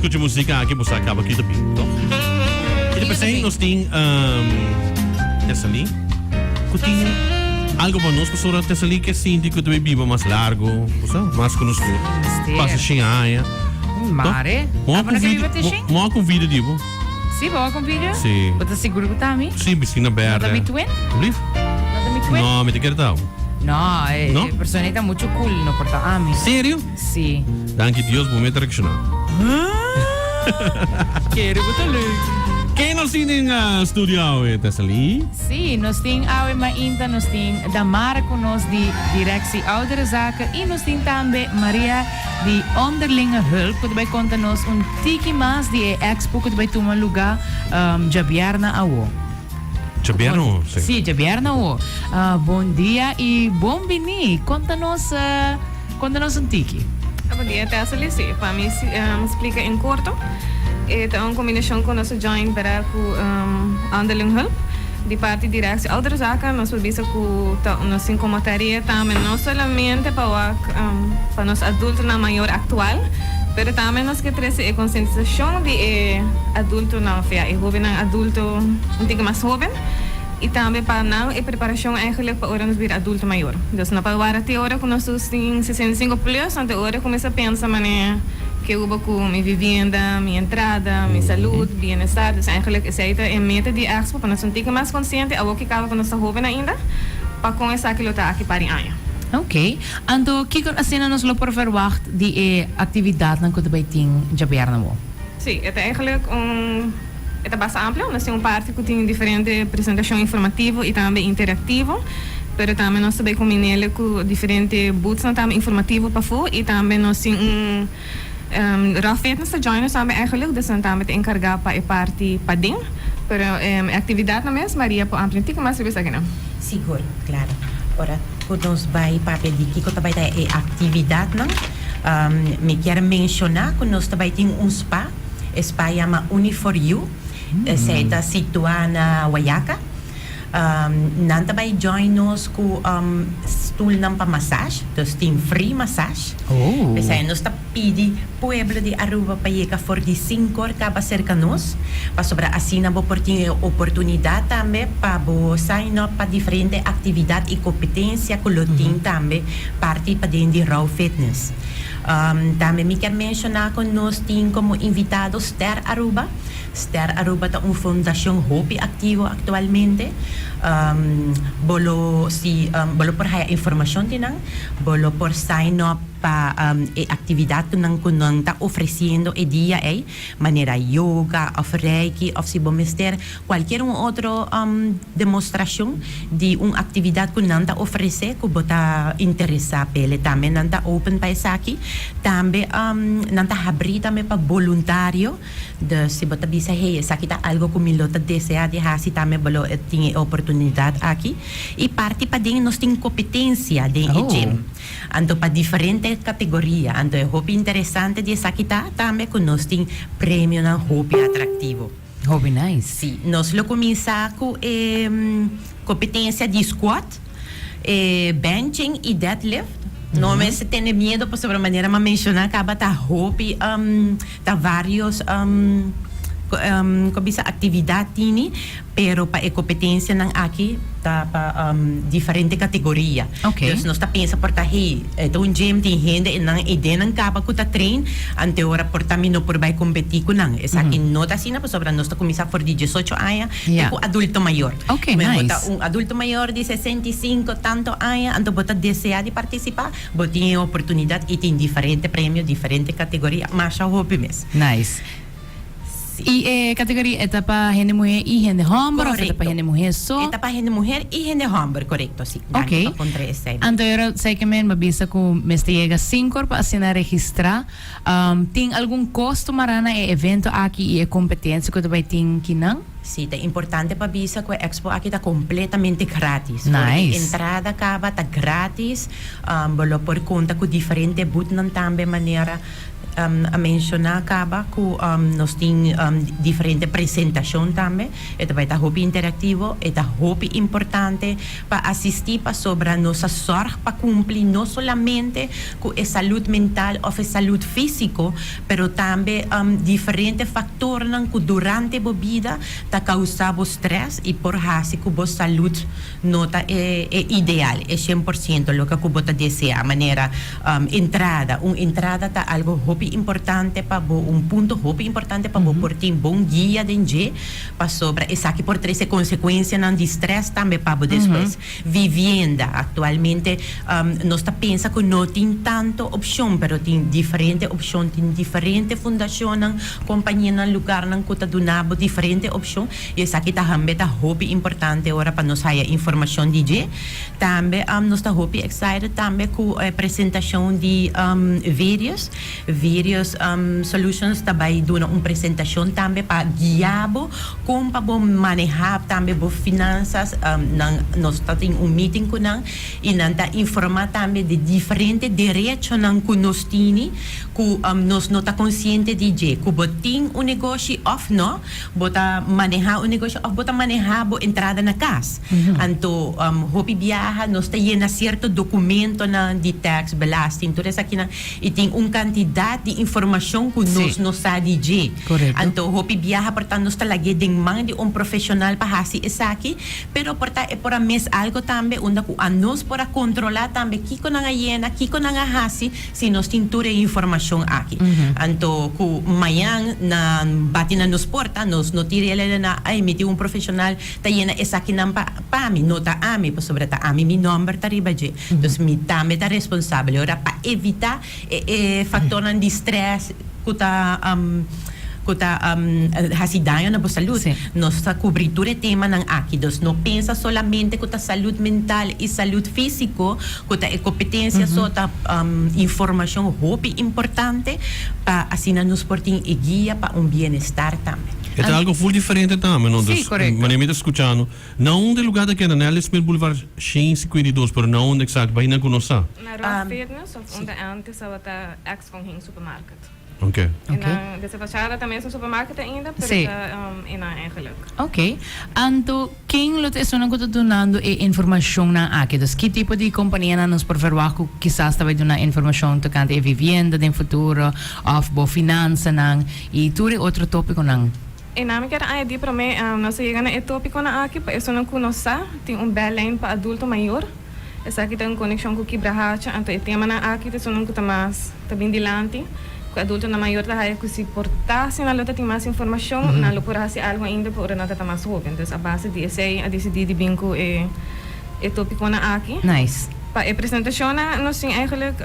Scucha musica aki bo sa caba kita bin, toch? Y de pesey nos tin um, Tessali, cu tin algo pa nos pasobra Tessali ke sinti cu ta bay biba mas largo, bo sa, mas cu nos tur. Pasa shin aña. Mare. Mo Abo no ke biba te shin? Mo con video di bo. Si, bo con video? Si. Bo ta sigur cu ta mi? Si, bistina berde. No ta mi twin? Blief? No ta mi twin? No, mi ta kere ta abo. No, e, No? e persona ta mucho cool, no por ta ami. Serio? Si. Danki Dios bo meta reacciona. Kere bo ta leuk. Ken nos tin den studio awe, Tessali? Si, nos tin awe mainta, nos tin Damara cu nos di Directie Ouderenzaken y nos tin tambe Maria di Onderlinge Hulp cu ta bay conta nos un tiki mas di e expo cu ta bay tuma luga djabièrnè awo. Djabièrnè awo, si. Si, djabièrnè awo. Bon dia y bon bini. Conta nos, conta nos un tiki. Bon dia Tessely, si pa mi splica en corto e ta un combinacion cu nos a join bera cu Onderlinge Hulp di parti Directie Ouderenzaken. Nos por bisa cu ta nos tin como tarea tambe no solamente pa wak pa nos adultonan mayor actual pero tambe nos ke trece e concientisacion di e adultonan of ya e hobennan adulto un tiki mas hoben. Y tambe pa nan e preparacion eigenlijk pa ora nos bira adulto mayor. Dus no pa wara te ora cu nos tur tin 65 plus, anto ora cuminsa pensa mane ke hubo cu mi vivienda, mi entrada, mi salud, bienestar. Dus eigenlijk esey ta e meta di Expo pa nos un tiki mas consciente awor ki caba cu nos ta hoben ainda pa con esaki lo ta aki par di aña. Ok. Anto kico asina nos lo por verwacht di e actividadnan cu ta bay tin djabièrnè awo? Si, e ta eigenlijk un. E ta basta amplio, nos tin un parti cu tin diferente presentacion informativo y tambe interactivo, pero tambe nos ta bay combinele cu diferente boothsnan tambe informativo pafo y tambe nos tin un Raw Fitness ta join nos tambe eigenlijk, dus nan tambe ta encarga pa e parti paden, pero e actividadnan mes Maria por amplia un tiki mas riba esakinan. Sigur, claro. Ora cu nos bay papia di kico ta bay ta e actividadnan, mi kier menciona cu nos ta bay tin un spa. E spa yama Uni for You. Esei ta situá na Wayaca. Nan ta bai join nos ku stulnan pa massage, dus tin free massage. P'esei nos ta pidi pueblo di Aruba pa yega for di sinkor kaba serka nos, pasobra asina bo por tin e oportunidat tambe pa bo sign up pa diferente aktividat i kompetensia ku lo tin tambe parti paden di Raw Fitness. Tambe mi kier menciona cu nos tin como invitado Ster Aruba. Ster Aruba ta un fundacion hopi activo actualmente. Bo lo si bo lo por haya informacion di nan, bo lo por sign up pa e actividadnan cu nan ta ofreciendo e dia ey, manera yoga of reiki of si bo mester Cualkier un otro demostracion di un actividad cu nan ta ofrece cu bo ta interesa p'ele tambe nan ta open pa esaki. Tambe nan ta habri tambe pa boluntario. Dus si bo ta bisa hey esaki ta algo cu mi lo ta desea di haci tambe bo lo tin e oportunidad aki. Y parti paden nos tin competencia den e gym. Anto pa diferente categoria. Anto e hopi interesante di esaki ta tambe cu nos tin premionan hopi atractivo. Hopi nice. Sí, nos lo kuminsá ku e kompetensia di squat, e benching i deadlift. No mester tene miedo pasobra manera mi a menshoná kaba ta hopi ta vários ku bisa aktividat tini. Pero pa e competencianan aki ta pa diferente categoria. Okay. Dus nos ta pensa por ta hey, e ta un gym tin hende e nan idenan caba cu ta train, ante ora por ta mi no por bay competi cu nan. Esaki no ta asina pasobra nos ta cuminsa for di diesocho aña te Ja. cu adulto mayor. Okay, Bo nice. ta un adulto mayor di 65 tanto aña anto bo ta desea di participa, bo tin e oportunidad y tin diferente premio, diferente categoria, masha hopi mes. Nice. I e kategoria e ta pa hende muhé i hende hòmber òf e ta pa hende muhé so? E ta pa hende muher i hende hòmber, korekto, si. Danki pa puntra esei. Anto ora seki men bo bisa ku mester yega sinkor pa asina registrá. Tin algun kosto mará na e evento aki i e kompetensia ku ta bai tin kinan? Si, ta importante pa bisa ku e expo aki ta kompletamente grátis. For di entrada kaba ta grátis. Bo lo por konta ku diferente boothnan tambe manera. a menciona caba cu nos tin diferente presentacion tambe. E ta bay ta hopi interactivo, e ta hopi importante pa asisti pasobra nos a zorg pa cumpli no solamente cu e salud mental of e salud fisico, pero tambe diferente factornan cu durante bo bida ta causa bo stress y por haci cu bo salud no ta e e ideal, e 100% loke cu bo ta desea. Manera entrada, un entrada ta algo hopi importante pa bo, un punto hopi importante pa bo por tin bon guia den dje, pasobra esaki por trece consecuencianan di stress tambe pa bo despues. Vivienda, actualmente nos ta pensa cu no tin tanto opcion, pero tin diferente opcion, tin diferente fundacionnan, companianan, lugarnan cu ta duna bo diferente opcion. Y esaki ta hambe ta hopi importante ora pa nos haya informacion di dje. Tambe nos ta hopi excited tambe cu e presentacion di Various. Various Solutions ta bay duna un presentacion tambe pa guia bo con pa bo maneha tambe bo finanzas. Nan nos ta tin un meeting cu nan y nan ta informa tambe di diferente derechonan cu nos tini cu nos no ta consciente di dje. Cu bo tin un negoshi of no. Bo ta manehá un negoshi òf bo ta manehá bo entrada na kas. Anto hopi biaha nos ta yena sierto dokumentonan di tèks, belasting, tur esakinan i tin un kantidat di informashon ku nos no sa di dje. Anto hopi biaha por ta nos ta lag'é den man di un profeshonal pa hasi esaki, pero por ta e por a mes algu tambe unda ku anos por a kontrolá tambe kiko nan a yena, kiko nan a hasi. Si nos tin tur e informacion aki. Anto cu mañan nan bati na nos porta, nos no tira el na ay mi tin un profesional ta yena esakinan pa pa mi, no ta ami, pasobra ta ami mi nomber ta riba dje. Dus mi tambe ta responsabel. Ora pa evita e e factornan di stress cu ta cu ta haci daño na bo salud. Nos ta cubri tur e temanan aki. Dus no pensa solamente cu ta salud mental y salud fisico cu ta e competencia so, ta informacion hopi importante pa asina nos por tin e guia pa un bienestar tambe. E ta algo full diferente tambe, no? Dus, manera mi ta scuchando, na unda e lugar ta keda? Na Ellesmere Boulevard 152, pero na unda exacto? Bay nan cu nos sa. Na Rock Fitness of unda antes tabata ex Von Hing Supermarket. Ok. En dan desde fachada ta mesun supermarket ainda, pero Sí. ta einan eigenlijk. Ok. Anto ken lo ta esunnan ku ta dunando e informashonnan aki? Dus ki tipo di kompanianan nos por verwagt ku kisas ta bai duna informashon tokante e vivienda den futuro òf bo finansanan i tur e otro topikonan? Einan mi kier añadi promé nos a yega na e topikonan aki pa esunnan ku no sa tin un bellijn pa adulto mayor. Esaki ta un konekshon ku Kibrahacha, anto e temanan aki ta esunnan ku ta mas ta bin dilanti, ku adultonan mayor ta haya ku si por ta si nan lo ta tin mas informashon, nan lo por hasi algu ainda pa ora nan ta ta mas hoben. Dus a base di esei a disidí di bin ku e e topikonan aki. Nice. Pa e presentashonnan nos tin eigenlijk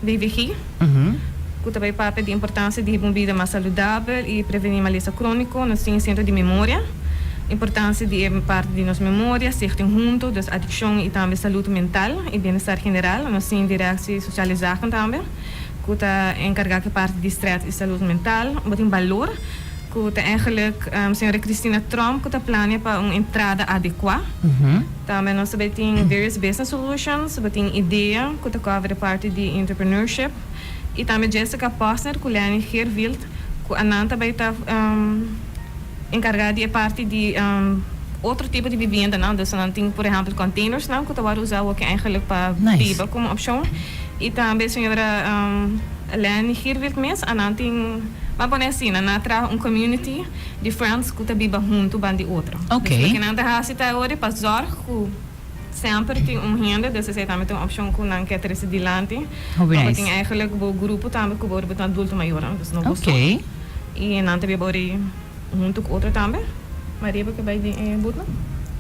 BVG, ku ta bai papia di importansia di hiba un bida mas saludabel i prevení malesa króniko. Nos tin Sentro di Memoria. Importancia di e parti di nos memoria, Stichting Hunto, dus adiccion y tambe salud mental y bienestar general. Nos tin Directie Sociale Zaken tambe, cu ta encarga cu e parti di stress y salud mental. Bo tin Balor, cu ta eigenlijk señora Christina Tromp cu ta plania pa un entrada adecua. Tambe nos ta bay tin various business solutions, bo tin IDEA cu ta cover e parti di entrepreneurship y tambe Jessica Posner cu Lenny Geerwild cu anan ta bay ta. Enkargá di e parti di otro tipo di viviendanan, dus nan tin por ehèmpel containersnan ku ta wòrdu usá awoki eigenlik pa biba komo opshon. I tambe señora Leny Gierwirth mes a nan tin, ban pone asina, nan a traha un community di friends ku ta biba huntu ban di otro. Dus loke nan ta hasi ta awor pa zòrg ku semper tin un hende, dus esei tambe ta un opshon ku nan ke trese dilanti. Pa bo tin eigenlik bo grupo tambe ku bo ora bo ta adulto mayornan, dus no bo so. I nan ta biba ora huntu ku otro tambe. Maria bo ke bai den e butnan?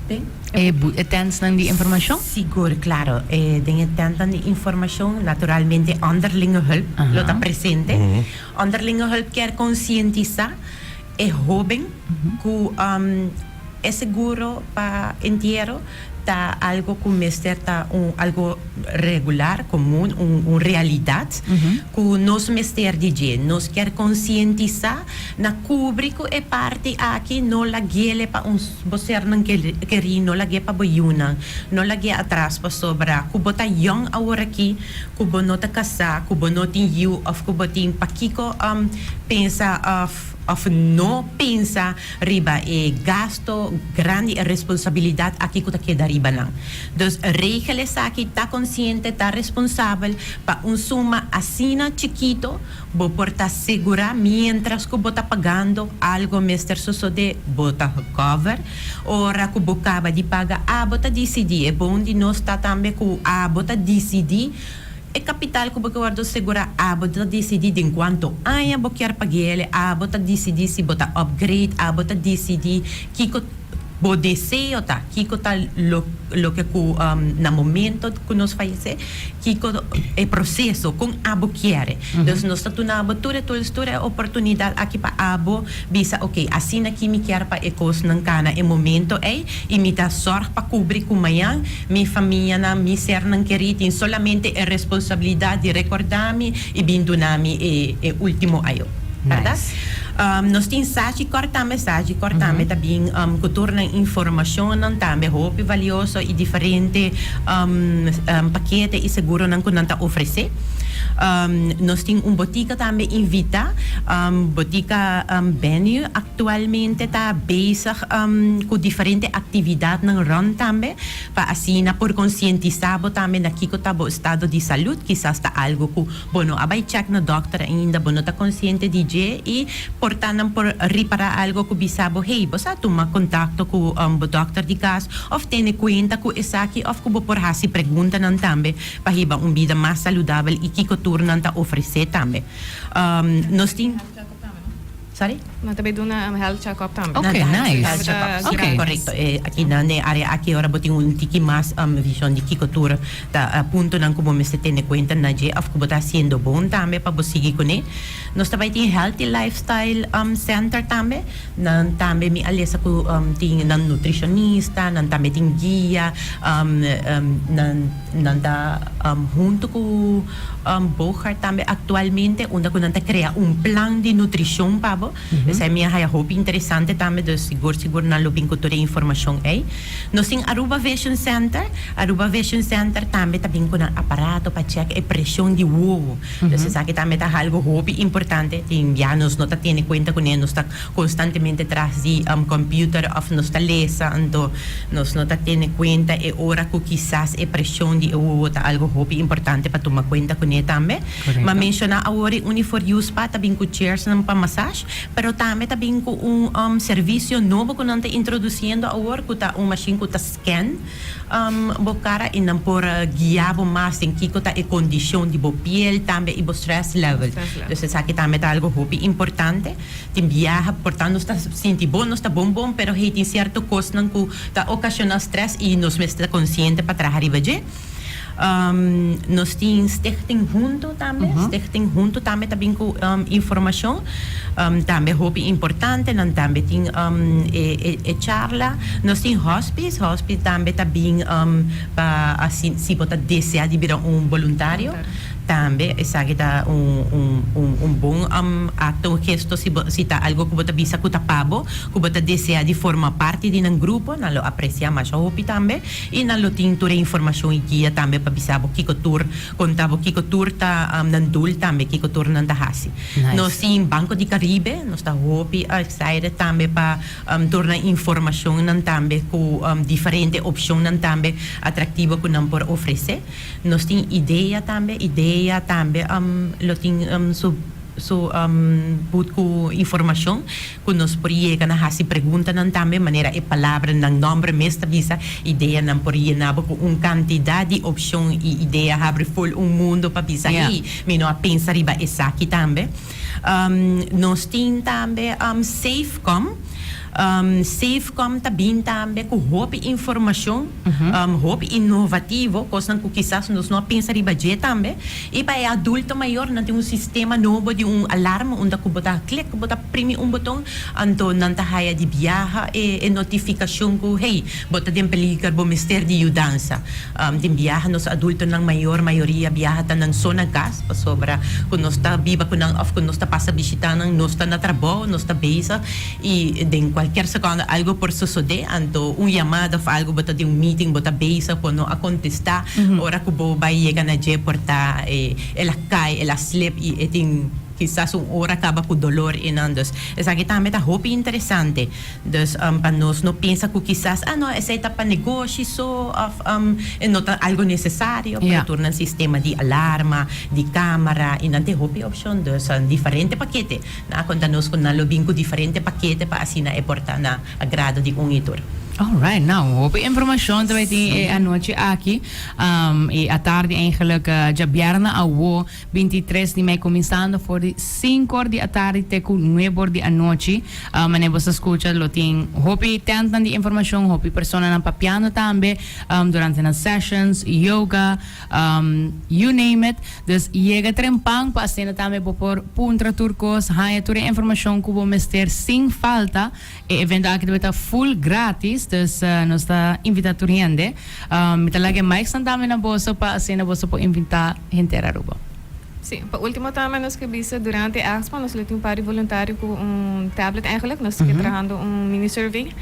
Den? E but, e tèntnan di informashon? Sigur, klaro. E den e tèntnan di informashon naturalmente Onderlinge Hulp lo ta presente. Onderlinge Hulp kier konsientisá e hóben ku e seguro pa entiero. ta algo cu mester ta un algo regular, comun, un un realidad cu nos mester di dje. Nos kier concientisa na cubri cu e parti aki, no laguele pa un bo sernan keri, no lag'e pa bo yunan, no lag'e atras pasobra cu bo ta yong aworaki, cu bo no ta casá, cu bo no tin yiu of cu bo tin, pakico pensa of of no pensa riba e gasto grandi, e responsabilidad aki cu ta keda riba nan. Dus regel esaki, ta consciente, ta responsabel pa un suma asina chikito, bo por ta segura mientras cu bo ta pagando algo mester sosode, bo ta cover. Ora cu bo caba di paga, abo ta dicidi, e bon di nos ta tambe cu abo ta dicidi e capital cu bo ke wordo segura, abo ta dicidi den cuanto aña bo kier paguele, abo ta dicidi si bo ta upgrade, abo ta dicidi kico bo deseo ta, kico ta lo loke cu na momento cu nos fayece, kico e proceso, con abo kier. Dus nos ta duna abo tur e tools, tur e oportunidad aki pa abo bisa ok, asina aki mi kier pa e cosnan cana e momento ey y mi ta zorg pa cubri cu mañan mi famianan, mi sernan keri tin solamente e responsabilidad di recorda mi y bin duna mi e e ultimo ayo. Berdad? Nos tin Sagicor tambe, Sagicor tambe ta bin cu tur nan informacionnan tambe hopi valioso y diferente pakete y seguronan cu nan ta ofrece. Nos tin un botica tambe invita, botica Bennu actualmente ta bezig cu diferente actividadnan rond tambe pa asina por concientisa bo tambe na kico ta bo estado di salud, kisas ta algo cu Bo no a bai check na dokter ainda, bo no ta konsiente di dje i por ta nan por ripará algo ku bisa bo, hey, bo sa tuma kontakto ku bo dokter di kas òf tene kuenta ku esaki òf ku bo por hasi preguntanan tambe pa hiba un bida mas saludabel i kiko tur nan ta ofresé tambe. Nos tin. Sorry? Nan ta bay duna health check up tambe. Ok, nice. Health check up, Ok. Correcto. Aki nan den area aki ora bo tin un tiki mas vision di kico tur ta puntonan cu bo mester tene cuenta na dje of cu bo ta haciendo bon tambe pa bo sigui cune. Nos ta bay tin Healthy Lifestyle Center tambe. Nan tambe mi a lesa cu tin nan nutricionista, nan tambe tin guia, nan nan ta hunto cu. Boogaard tambe actualmente unda cu nan ta crea un plan di nutricion pa bo. Esai mi a haya hopi interesante tambe, dus sigur sigur nan lo bin cu tur e informacion ey. Nos tin Aruba Vision Center. Aruba Vision Center tambe ta bin cu nan aparato pa check e presion di wowo. Dus esaki tambe ta algo hopi importante. Tin bia nos no ta tene cuenta cune, nos ta constantemente tras di computer of nos ta lesa, anto nos no ta tene cuenta e ora cu kisas e presion di e wowo ta algo hopi importante pa tuma cuenta cune tambe. M'a menciona awor e Unifor You Spa ta bin cu chairsnan pa massage, pero tambe ta bin cu un servicio nobo cu nan ta introduciendo awor cu ta un machine cu ta scan bo cara y nan por guia bo mas den kico ta e condicion di bo piel tambe y bo stress level. Dus esaki tambe ta algo hopi importante. Tin biaha por ta nos ta sinti bon, nos ta bon bon, pero hey tin cierto cosnan cu ta ocasiona stress y nos mester ta consciente pa traha riba dje. Nos tin Stichting Hunto tambe, Stichting Hunto tambe ta bin cu informacion, tambe hopi importante, nan tambe tin e charla. Nos tin Hospice, Hospice tambe ta bin pa asi si bo ta desea di bira un boluntario. Tambe esaki ta un un un bon acto, un gesto si bo si ta algo cu bo ta bisa cu ta pa bo, cu bo ta desea di forma parti di nan grupo, nan lo aprecia masha hopi tambe y nan lo tin tur e informacion y guia tambe pa bisa bo kico tur, conta bo kico tur ta nan doel tambe, kico tur nan ta haci. Nos tin Banco di Caribe, nos ta hopi excited tambe pa tur nan informacionnan tambe cu diferente opcionnan tambe atractivo cu nan por ofrece. Nos tin idea tambe, idea tambe lo tin su su but ku informashon ku nos por yega na hasi preguntanan tambe manera e palabranan nomber mes ta bisa, ideanan por yena bo ku un kantidat di opshon i idea habri ful un mundo pa bisa hey mi no a pensa riba esaki tambe. Nos tin tambe Safecom. Safecom ta bin tambe ku hopi informashon, hopi inovativo, kosnan ku kisas nos no a pensa riba dje tambe. I pa e adulto mayor nan tin un sistema nobo di un alarma unda ku bo ta klik, bo ta primi un boton, anto nan ta haya di biaha e notifikashon ku hey, bo ta den peliger, bo mester di yudansa. Tin biaha nos adultonan mayor mayoria biaha ta nan so na kas pasobra ku nos ta biba ku nan òf ku nos ta pasa bishitá nan, nos ta na trabou, nos ta bezig i den kualkier sekonda algu por sosodé, anto un yamada òf algu bo ta den un meeting bo ta bezig bo no a kontestá, ora ku bo bai yega na dje por ta el a kai, el a slip i e tin kisas un ora kaba ku dolor einan. Dus esaki tambe ta hopi interesante. Dus pa nos no pensa ku kisas, ah no, esei ta pa negoshi so òf e no ta algu nesesario, pero tur nan sistema di alarma, di kamara i nan tin hopi opshon. Dus diferente pakete. Nan a konta nos ku nan lo bin ku diferente pakete pa asina e por ta na agrado di un i tur. Alright, nou hopi informashon ta bai tin e anochi aki i atardi eigenlijk djabièrnè awo. 23 di mei kuminsando for di sinku or di atardi te ku nuebe or di anochi. Manera bo sa skucha lo tin hopi tentnan di informashon, hopi personanan papiando tambe durante nan sessions, yoga, you name it. Dus yega trempan pa asina tambe bo por puntra tur kos, haña tur e informashon ku bo mester sin falta. E evento aki ta ta full gratis, dus nos ta invita tur hende. Mi ta laga e mic's tambe na boso pa asina boso por invita henter Aruba. Sí, pa ultimo tambe nos ke bisa durante e expo nos lo tin un par di voluntario ku un tablet eigenlijk, nos ke trahando un mini survey.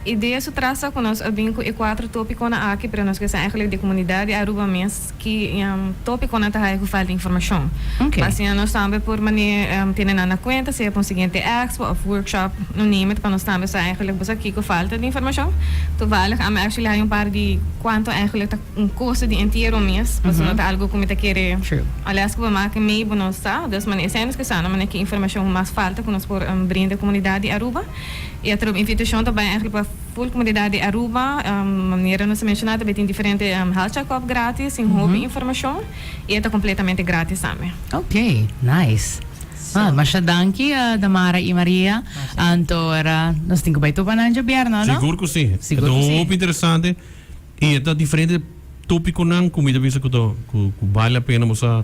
Idea su tras ta ku nos a bin ku e kuater topikonan aki pero nos ke sa eigenlijk di komunidat di Aruba mes ki topikonan ta haya ku falta informashon. Pa asina nos tambe por manera tene nan na kuenta sea pa un siguiente expo of workshop no name it pa nos tambe sa eigenlijk bo sa kiko falta di informashon. Toevallig ami actually haya un par di kuanto eigenlijk ta un kosto di entiero mes pasobra no ta algo ku mi ta kere unless ku bo make mei bo no sa. Dus manera esei nos ke sa no manera ki informashon mas falta ku nos por brinda komunidat di Aruba. E otro invitacion ta bay eigenlijk pa full comunidad di Aruba. Manera nos a menciona ta bay tin diferente health check up gratis sin hopi informacion y e ta completamente gratis tambe. Ok, nice. Ah, masha danki Damara y Maria. Anto era nos tin cu bay topa nan djabièrnè, no? Sigur cu si. Sigur cu si. E ta hopi interesante y e ta diferente topiconan cu mi ta bisa cu ta cu bale la pena bo sa.